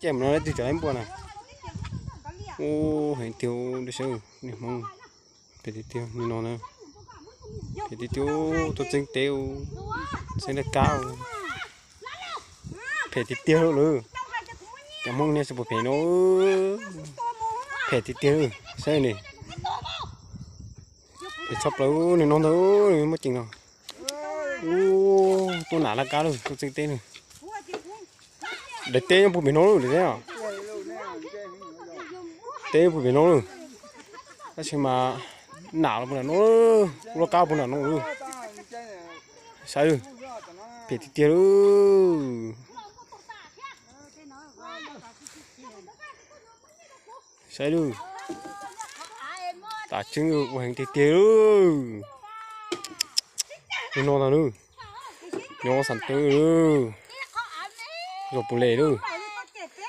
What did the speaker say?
Caij mus no leej twg tseem laib npua na. Ub, heev tiag, niag Hmoob. Phem tiag tiag li no na. Phem tiag tiag, tuaj txeeb teb, txeeb dab kab. Phem tiag tiag lawm. Cov Hmoob niag tsis pom phem no. Phem tiag tiag, saib ni. Phem tshaj plaws, nws no ntag, nws muaj ceem no. Ub, tuaj nam laj kab lawm, tuaj txeeb teb lawm. Daim teb nyob puag pem no lawm, daim teb os. Teb nyob puag pem no lawm. Tab sis mas nam los puag nram no, ua laj kab puag nram no lawm. Saib lawm, phem tiag tiag lawm. Saib lawm, tas tseeb ua heev tiag tiag lawm. Tus no ntag lawm, nyob xav tw lawm, zos Pus Les lawm.